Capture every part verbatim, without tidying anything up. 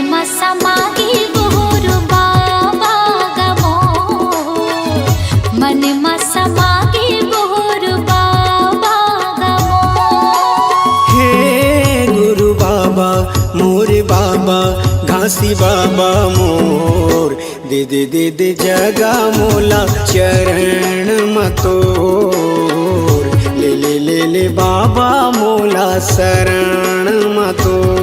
म समागे गुरु बाबा गमो, मन म समागे गुरु बाबा गमो। हे गुरु बाबा, मोर बाबा, घासी बाबा मोर, दे दे दे दे जगा मोला चरण म तोर, ले ले ले ले बाबा मोला शरण म तोर।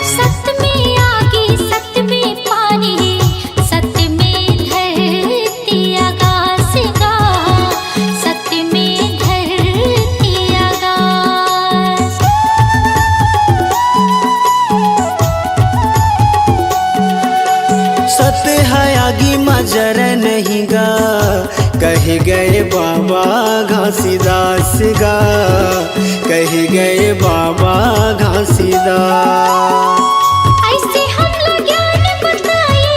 सत में आगे, सत में पानी, सत में धरती आकाश गा, सत में धरती आकाश। सत है आगी मा जर नहीं गा, कहे गए बाबा घासीदास गा, कहे गए बाबा घासीदास। ऐसे हमला ज्ञान बताए,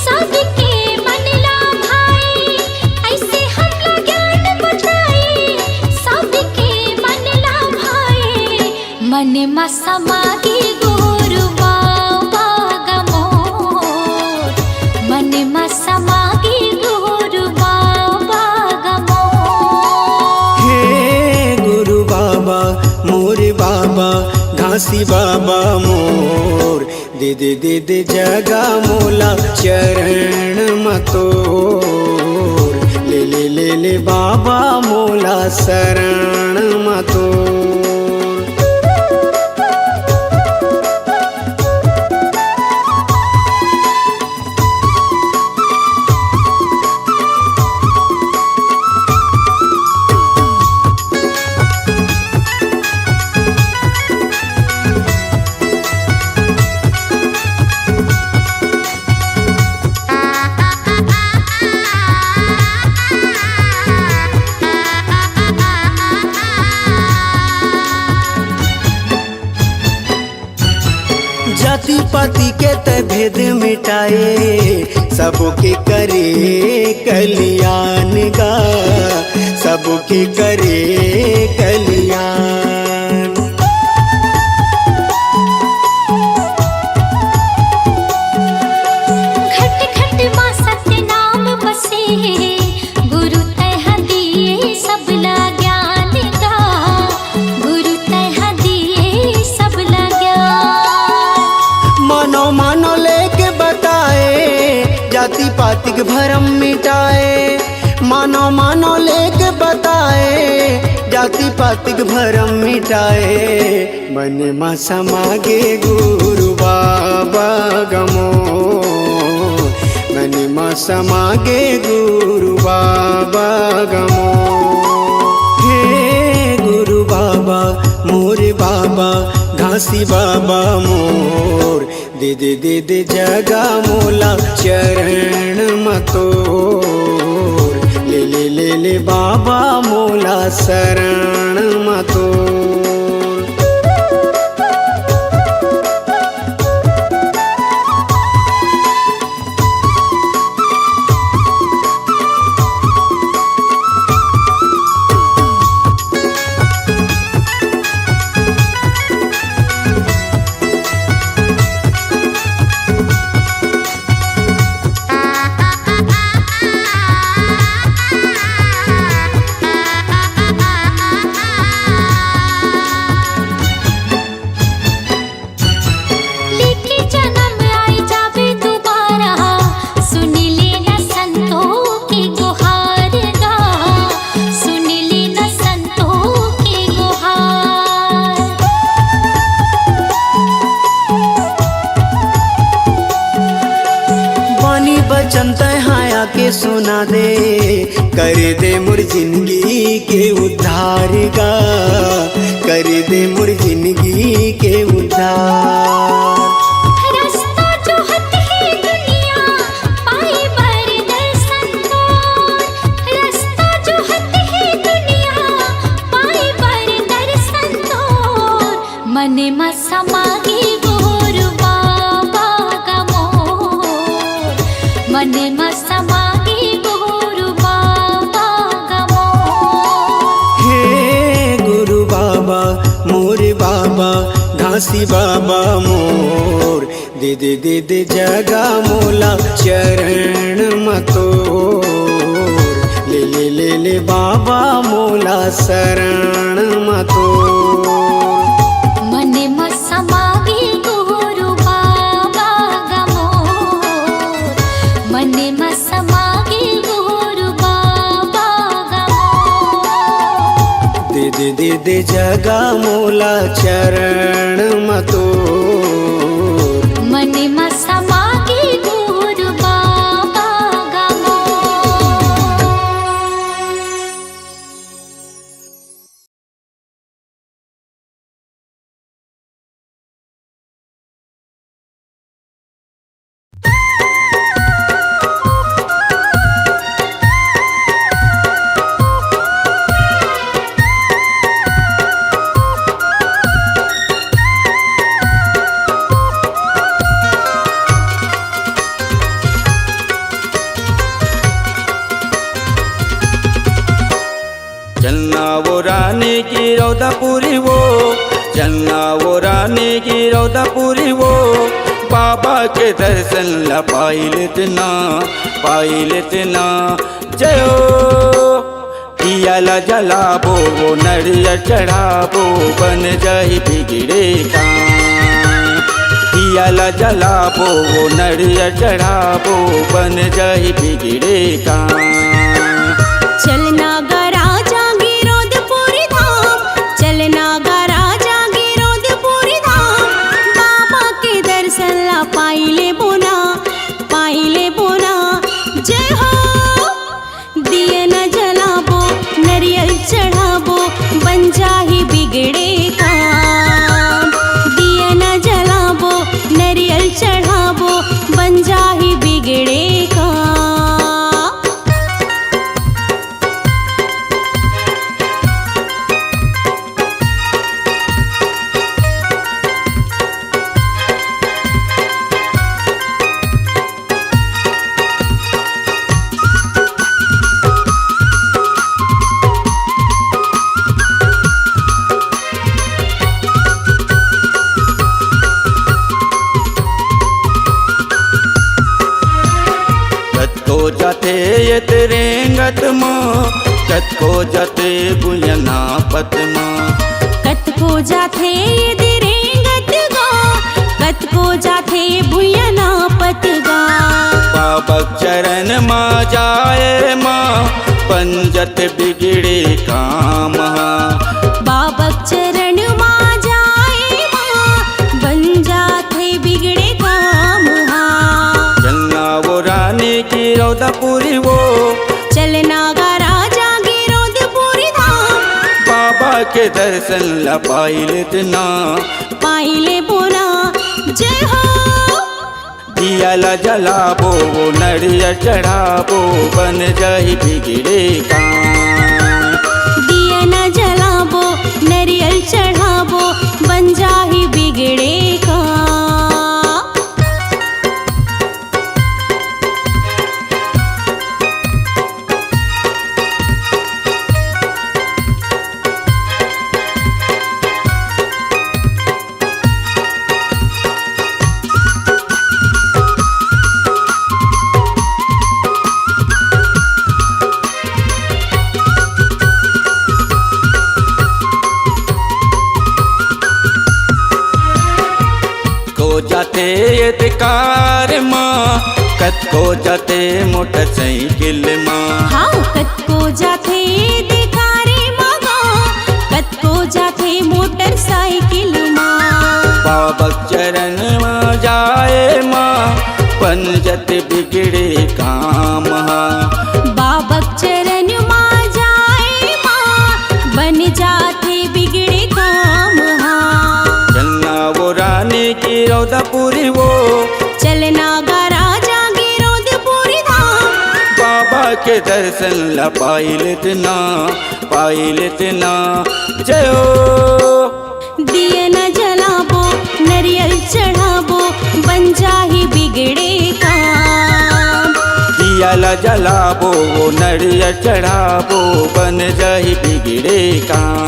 सबके मन ला भाए। ऐसे हमला ज्ञान बताए, सबके मन ला भाए। मन म समागे गुरु बाबा गमो, मन म समागे गुरु बाबा गमो। हे गुरु बाबा, मोर बाबा, घासी बाबा मोर, दे दे दे दे जगा मोला चरण म तोर, ले ले ले ले बाबा मोला शरण म तोर। जाति पाति के तै भेद मिटाए, सबके करे कल्याण गा, सबके करे कल्याण। घट घट मा सत्य नाम बसे, गुरु तैं दिए सबला ज्ञान गा, गुरु तैं दिए सबला ज्ञान। मानो मानो लेके बताए, जाति पातिक भरम मिटाए। मानो मानो लेके बताए, जाति पातिक भरम मिटाए। मन म समागे गुरु बाबा गमो, मन म समागे गुरु बाबा गमो। हे गुरु बाबा, मोर बाबा, घासी बाबा मोर, दे दे दे दे जगा मोला चरण म तोर, ले ले ले ले बाबा मोला शरण म तोर। लेके जनम आए जाबे दोबारा, सुन लेना संतों के गुहार गा, सुन लेना संतों के गुहार। बानी बचन तै हाया के सुना दे, कर दे मोर जिंदगी के उद्धार गा। कर दे मोर जिंदगी के उद्धार। रस्ता जोहत हे दुनिया, पाए बर दर्शन तोर। रस्ता जोहत हे दुनिया, पाए बर दर्शन तोर। मन म समा गे गुरु बाबा गा मोर। मन म समा गे गुरु बाबा गा मोर। हे गुरु बाबा, मोरे बाबा, घासी बाबा मोर, दे दे दे दे जगा मोला चरण म तोर। ले ले ले ले बाबा मोला शरण म तोर। मन म समा गे गुरु बाबा गा मोर। मन म समा गे गुरु बाबा गा मोर। दे दे दे दे जगा मोला चरण म तोर। मन म समा गे गुरु बाबा गा मोर। चलना वो रानी की रौदापुरी वो, चलना वो रानी की रौदापुरी वो, बाबा के दर्शन ला पाई लेतना, पाई लेतना। जय हो। दिया ला जलाबो, वो नरियर चढ़ाबो, बन जाही बिगड़े काम। दिया ला जलाबो, वो नरियर चढ़ाबो, बन जाही बिगड़े काम। चलना गा राजा गिरोधपुरी धाम, चलना गा राजा गिरोधपुरी धाम, बाबा के दर्शन ला पाई लेबो ना, पाई लेबो ना। जय हो। दिया न जलाबो, नरियल चढ़ाबो, बन जाही बिगड़े काम। दिया न जलाबो, नरियल चढ़ाबो, बन जाही बिगड़े काम। कतको जाथे ये रेंगत म, कतको जाथे भुइयां नापत म। कतको जाथे ये रेंगत गा, कतको जाथे भुइयां नापत गा। बाबक चरण म जाए म, बन जाथे बिगड़े काम हा। बाबक चरण म जाए म, बन जाथे बिगड़े काम हा। चलना वो रानी की रौदापुरी वो। चलना गा राजा गिरोधपुरी धाम। बाबा के दर्शन ला पाई लेतना। पाई लेबो ना। जय हो। दिया ला जलाबो, वो नरियर चढ़ाबो, बन जाही बिगड़े काम। दिया न जलाबो, नरियल चढ़ाबो, बन जाही बिगड़े काम। को जाथे ये कार मा, कतको जाथे मोटरसाइकिल मा। हाँ, कतको जाथे ये कार मा गा, कतको जाथे मोटरसाइकिल मा। बाबक चरण मा जाए मा, बन जाथे बिगड़े काम हा। बाबक चरण मा जाए मा, बन जाथे बिगड़े काम। के दर्शन ला पाई लेते ना, पाई लेते ना। जय हो। दिया न जलाबो, नरियल चढ़ाबो, बन जाही बिगड़े काम। दिया ला जलाबो, वो नरियल चढ़ाबो, बन जाही बिगड़े काम।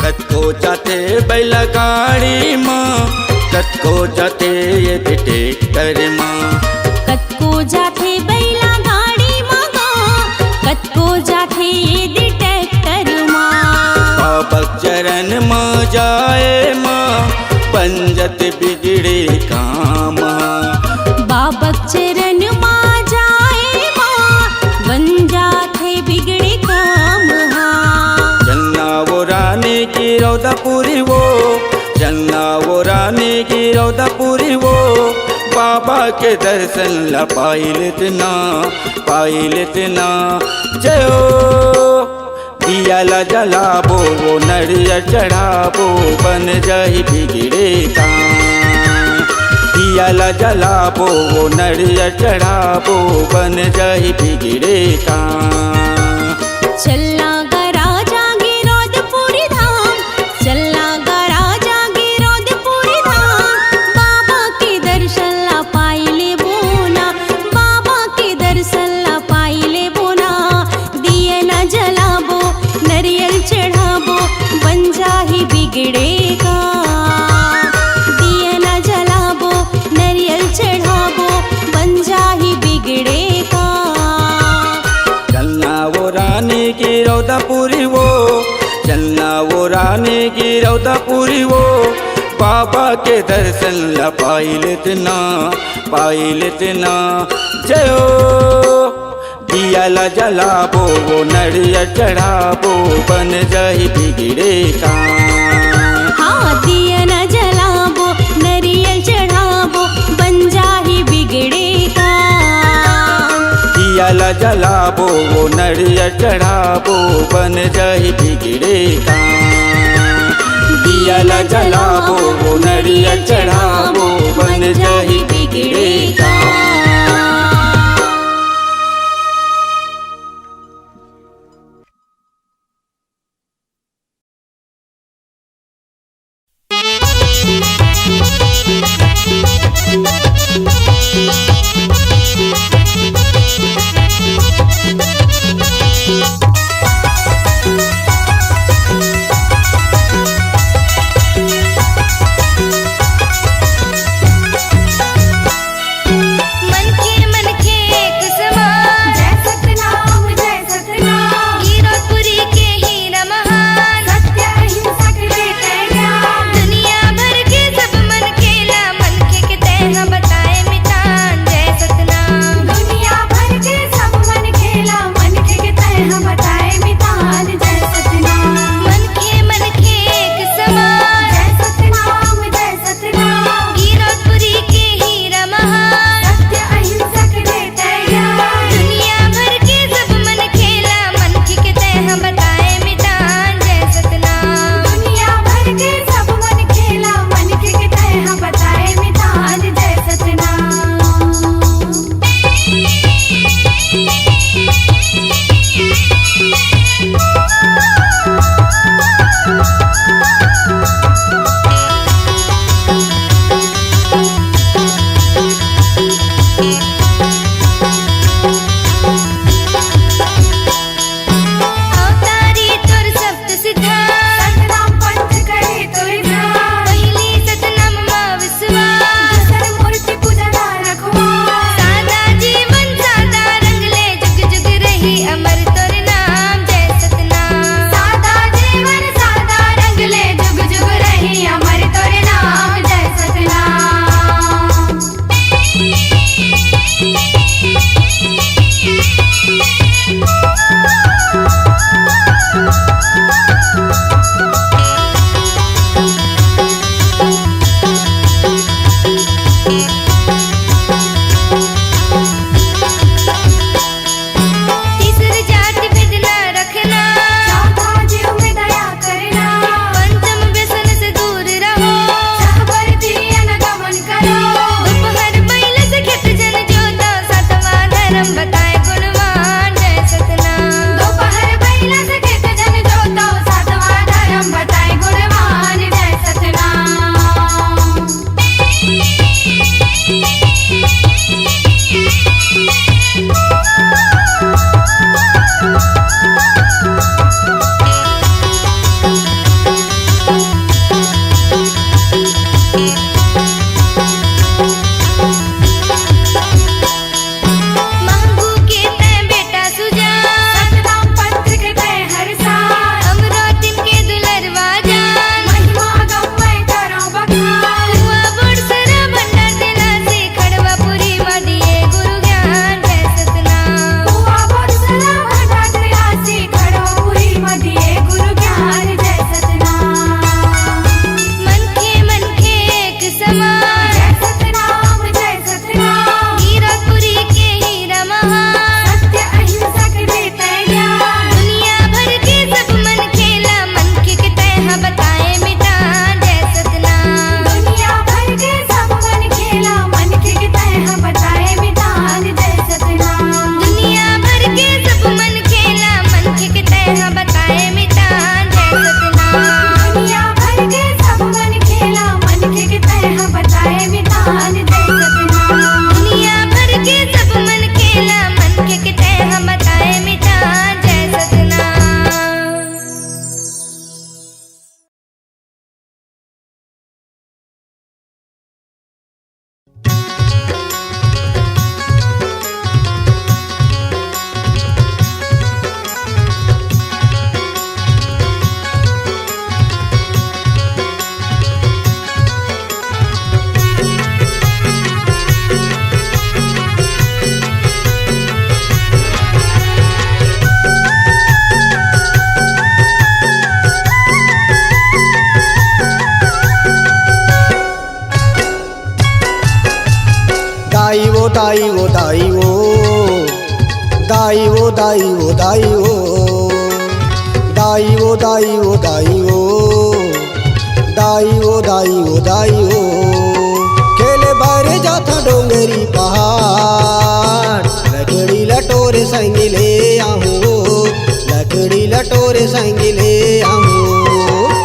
कतको जाथे बैला गाड़ी म, कतको जाथे ये ट्रैक्टर म। कतको जाथे बैला गाड़ी म गा, कतको जाथे ये ट्रैक्टर म। बाबा चरण म जाए म, बन जाथे बिगड़े काम। बाबा चरण म जाए म, बन जाथे बिगड़े काम। चलना वो रानी की रौदापुरी वो, चलना वो रानी की रौदापुरी वो। बाबा के दर्शन ला पाई लेते ना, पाई लेते ना। जय हो। दिया ला जलाबो, वो नरियल चढ़ाबो, बन जाही बिगड़े काम। दिया ला जलाबो, वो नरियल चढ़ाबो, बन जाही बिगड़े काम। चलना गा राजा गिरौदपुरी धाम, चलना गा राजा गिरौदपुरी धाम। बाबा के दर्शन ला पाई लेबो ना, बाबा के दर्शन ला पाई लेबो ना। दिया न जलाबो, नरियल चढ़ाबो, बन जाही बिगड़े काम। दिया न जलाबो, नरियल चढ़ाबो, बन जाही बिगड़े काम। चलना वो रानी की रौदापुरी वो, चलना वो रानी की रौदापुरी वो। बाबा के दर्शन ला पाई लेते ना, पाई लेते ना। जय हो। दिया ला जलाबो, वो नरियल चढ़ाबो, बन जाही बिगड़े काम। हाँ, दिया न जलाबो, नरियल चढ़ाबो, बन जाही बिगड़े काम। दिया ला जलाबो, वो नरियल चढ़ाबो, बन जाही बिगड़े काम। दिया ला जलाबो, वो नरियल चढ़ाबो, बन जाही बिगड़े काम। दाई ओ, दाई ओ, दाई ओ, दाई ओ, दाई ओ, दाई ओ, दाई ओ, दाई ओ, दाई ओ, दाई ओ, दाई ओ। खेले बर जाथन डोंगरी पहाड़, लकड़ी लटोरे संग ले आहूँ, लकड़ी लटोरे संग ले आहूँ।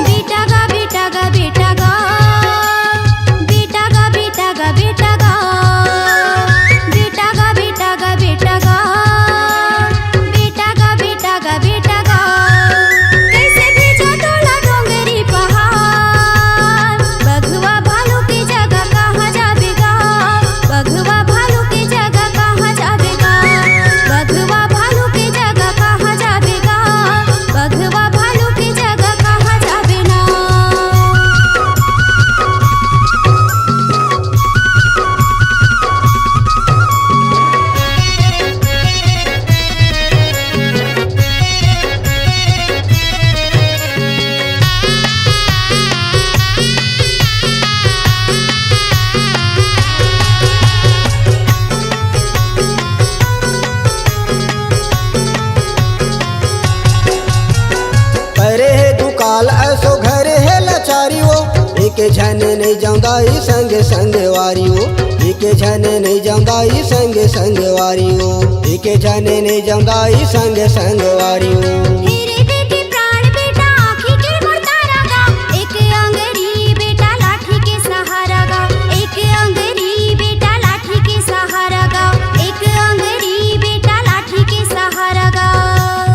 बेटा गा, बेटा गा, बेटा गा, बेटा गा, बेटा गा, बेटा गा, बेटा गा, बेटा गा, बेटा गा, बेटा गा, बेटा गा, बेटा गा। कैसे भेजो तोला डोंगरी पहाड़, बघवा भालू के जगह कहाँ जाबे गा, बघवा भालू के जगह कहाँ जाबे गा, बघवा भालू के जगह कहाँ जाबे गा, बघवा भालू के जगह कहाँ जाबे ना। परे हे दुकाल असो घरे हे लाचारी ओ, एक झन नइ जावंव दाई संग संगवारी ओ, एक झन नइ जावंव दाई संग संगवारी ओ, एक झन नइ जावंव दाई संग संगवारी ओ। हे रे बेटी प्राण बेटा आँखी के मोर तारा गा, एक अंगरी बेटा लाठी के सहारा गा, एक अंगरी बेटा लाठी के सहारा गा, एक अंगरी बेटा लाठी के सहारा गा।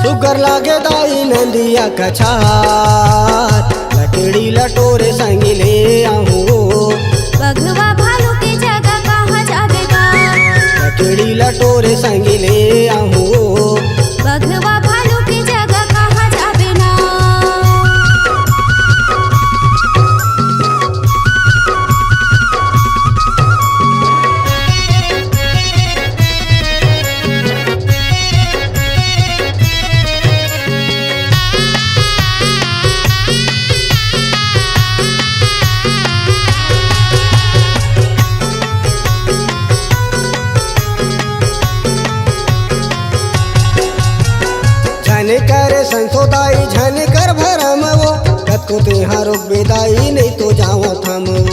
सुग्घर लागे दाई नंदिया कछार, लकड़ी लटोरे संग ले आहूँ। बघवा भालू के जगह कहाँ जाबे गा, लकड़ी लटोरे संग ले आहूँ। बघवा भालू के जगह कहाँ जाबे ना। झन कर संसो दाई, झन कर भरम ओ, कतको तेहा रोकबे दाई, नइ तो जावंव थम ओ,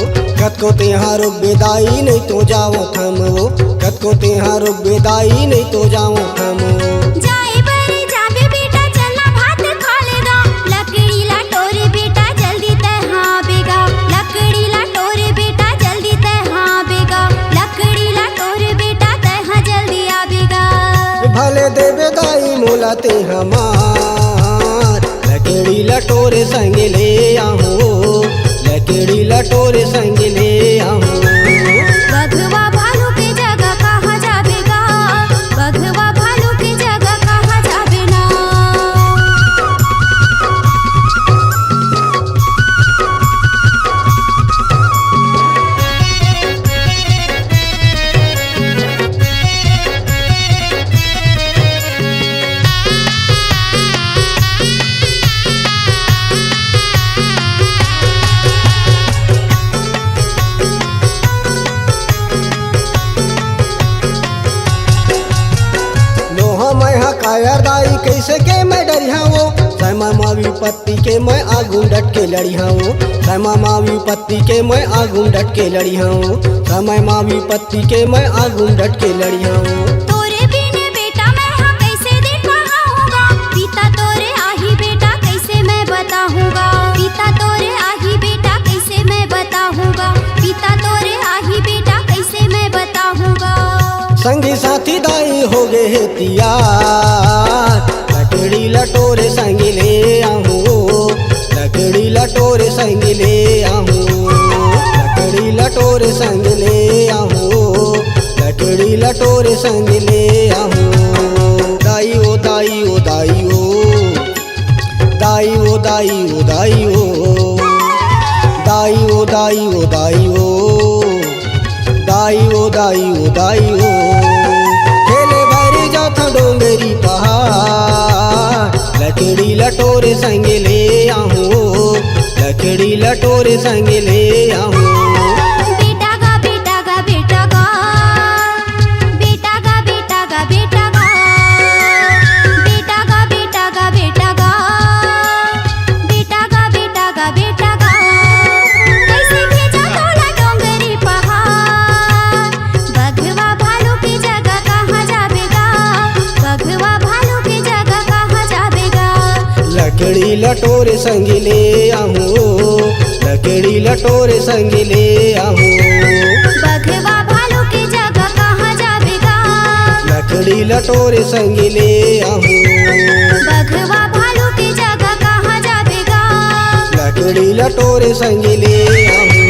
कतको तेहा रोकबे दाई, नइ तो जावंव थम ओ, कतको तेहा रोकबे दाई, नइ तो जावंव थम ओ। जाए बर जाबे बेटा, चल ना भात खा ले गा, लकड़ी ला टोरे बेटा, जल्दी तैं हाँ बेगा, लकड़ी ला टोरे बेटा, जल्दी तैं हाँ बेगा, लकड़ी ला टोरे बेटा, तैं हाँ जल्दी आ बेगा। भले देबे दाई मोला तें हमार, लकड़ी लटोरे संग ले आहूँ, लकड़ी लटोरे संग ले आहूँ। बघवा भालू के जगह कहाँ जाबे गा, बघवा भालू के जगह कहाँ जाबे ना। नोहा मैं हा कायर दाई, कइसे के मैं डरिहावों, समय मा विपत्ति के मैं आगू डट के लड़िहावों, समय मा विपत्ति के मैं आगू डट के लड़िहावों, समय मा विपत्ति के मैं आगू डट के लड़िहावों। तोरे बिन बेटा मैं हा कइसे दिन पहाहूँ गा, पिता तोरे आही बेटा कइसे मैं बताहूँ गा, पिता तोरे आही बेटा कइसे मैं बताहूँ गा, पिता तोरे आही बेटा कइसे मैं बताहूँ गा। संगी साथी दाई हो गे हे तियार, लकड़ी लटोरे संग ले आहूँ, लकड़ी लटोरे संग ले आहूँ, लकड़ी लटोरे संग ले आहूँ, लकड़ी लटोरे संग ले आहूँ। दाई ओ, दाई ओ, दाई ओ, दाई ओ, दाई ओ, दाई ओ, दाई ओ, दाई ओ, दाई ओ। दाई ओ, दाई ओ, दाई ओ, खेले बर जाथों डोंगरी पहाड़, लकड़ी लटोरे संग ले आहूँ, लकड़ी लटोरे संग ले आहूँ। बेटा गा, बेटा गा, बेटा गा, लकड़ी ल टोरे संगी ले आहूँ, लकड़ी ल टोरे संगी ले आहूँ। बघवा भालू के जगह कहाँ जाबे गा? लकड़ी ल टोरे संगी ले आहूँ। बघवा भालू के जगह कहाँ जाबे गा? लकड़ी ल टोरे संगी ले आहूँ।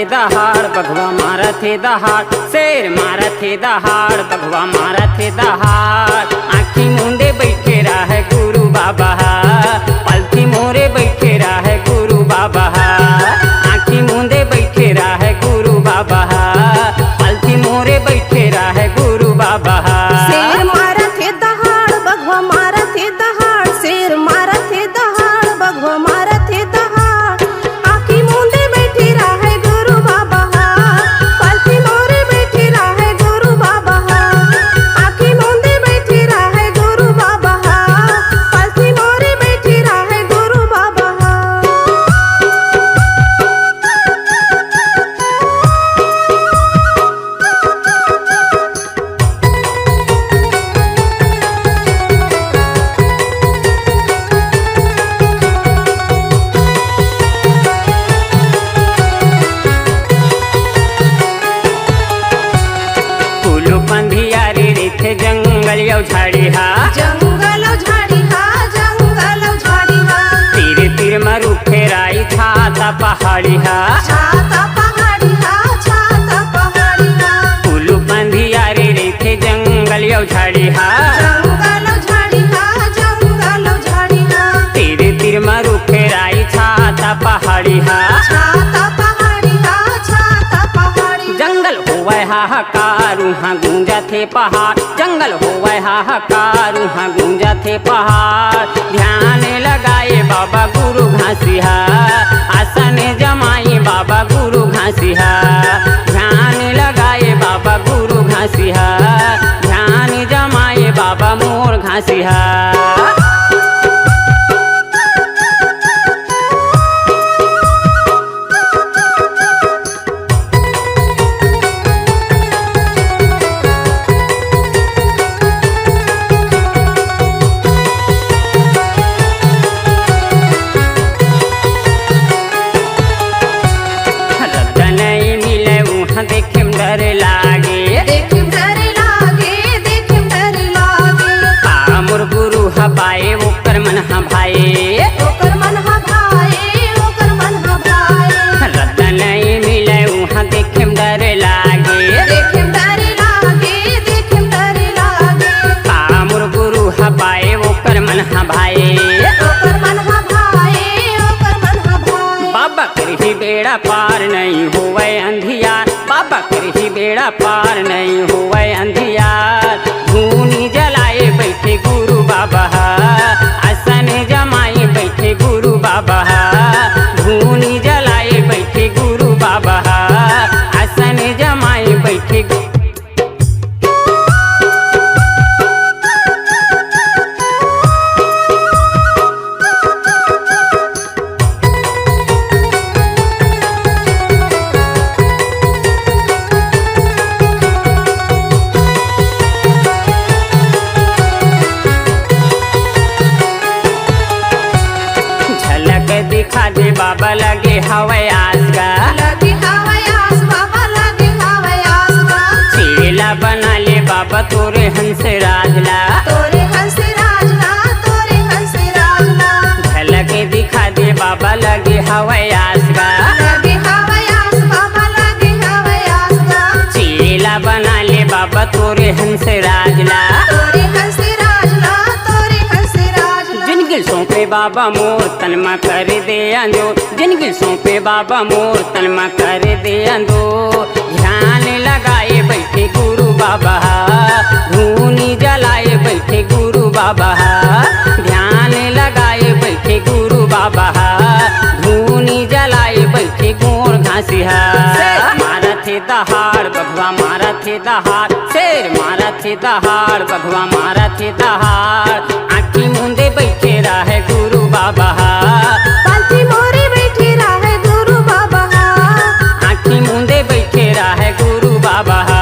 दहाड़ बघवा मारत हे दहाड़, शेर मारत हे दहाड़, बघवा मारत हे दहाड़। आँखी मूंदे बइठे रहय गुरु बाबा ह, पलथी मोरे बइठे रहय गुरु बाबा ह। आँखी मूंदे बइठे रहय गुरु बाबा ह, पलथी मोरे बइठे रहय गुरु बाबा ह। शेर मारत हे दहाड़, बघवा मारत हे दहाड़, शेर मारत हे दहाड़, बघवा मारत हे दहाड़। आँखी मूंदे बइठे रहय गुरु बाबा ह, पलथी मोरे बइठे रहय गुरु बाबा ह। आँखी मूंदे बइठे रहय गुरु बाबा ह, पलथी मोरे बइठे रहय गुरु बाबा ह। कुलुप अंधियारी रहिथे जंगल अउ झाड़ी हा। जंगल अउ झाड़ी हा, जंगल अउ झाड़ी हा। तीर तीर म रूखे राई छाता पहाड़ी हा। छाता पहाड़ी हा, छाता पहाड़ी हा। कुलुप अंधियारी रहिथे जंगल अउ झाड़ी हा। जंगल अउ झाड़ी हा, जंगल अउ झाड़ी हा। तीर तीर म रूखे राई छाता पहाड़ी हा। छाता पहाड़ी हा, छाता पहाड़ी। जंगल होवय हाहाकार, उहाँ गूंजथे पहाड़। जंगल होवय हाहाकार, उहाँ गूंजथे पहाड़। ध्यान लगाए बाबा गुरु घासीहा, आसन जमाए बाबा गुरु घासीहा। ध्यान लगाए बाबा गुरु घासीहा, ध्यान जमाए बाबा मोर घासीहा। रद्दा नइ मिलय उहाँ देखे म डर लागे। देखे म डर लागे, देखे म डर लागे। का मोर गुरु ह पाए ओकर मन ह भाए। ओकर मन ह भाए, ओकर मन ह भाए। रद्दा नइ मिलय उहाँ देखे म डर लागे। देखे म डर लागे, देखे म डर लागे। का मोर गुरु ह पाए ओकर मन ह भाए। ओकर मन ह भाए, ओकर मन ह भाए। बाबा करही बेड़ा पार नइ होवय अंधियार, बाबा करही बेड़ा पार नइ होवय अंधियार। धूनी जलाए बइठे गुरु बाबा ह, आसन जमाए बइठे गुरु बाबा ह। धूनी जलाए बइठे गुरु बाबा ह, आसन जमाए बइठे गु- झलक दिखा दे बाबा, लगे हवय आस गा। लगे हवय आस बाबा, लगे हवय आस गा। चेला बना ले बाबा तोरे हंसराज ला। तोरे हंसराज ला, तोरे हंसराज ला। झलक दिखा दे बाबा, लगे हवय आस गा। लगे हवय आस बाबा, लगे हवय आस गा। चेला बना ले बाबा तोरे हंसराज ला। तोरे हंसराज ला, तोरे हंसराज ला। जिनगी सौंपे बाबा मोर तन म कर दे अंजोर। जिनगी सौंपे बाबा मोर तन म कर दे अंजोर। ध्यान लगाए बइठे गुरु बाबा ह, धूनी जलाए बइठे गुरु बाबा ह। ध्यान लगाए बइठे गुरु बाबा ह, धूनी जलाए बइठे मोर घासीहा। शेर मारत हे दहाड़, बघवा मारत हे दहाड़, शेर मारत हे दहाड़, बघवा मारत हे दहाड़। आँखी मूंदे बइठे रहय गुरु बाबा ह। पालथी मोरे बइठे रहय गुरु बाबा ह। आँखी मूंदे बइठे रहय गुरु बाबा ह।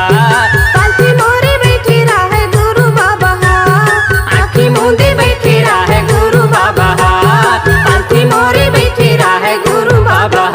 पालथी मोरे बइठे रहय गुरु बाबा ह। आँखी मूंदे बइठे रहय गुरु बाबा ह। पालथी मोरे बइठे रहय गुरु बाबा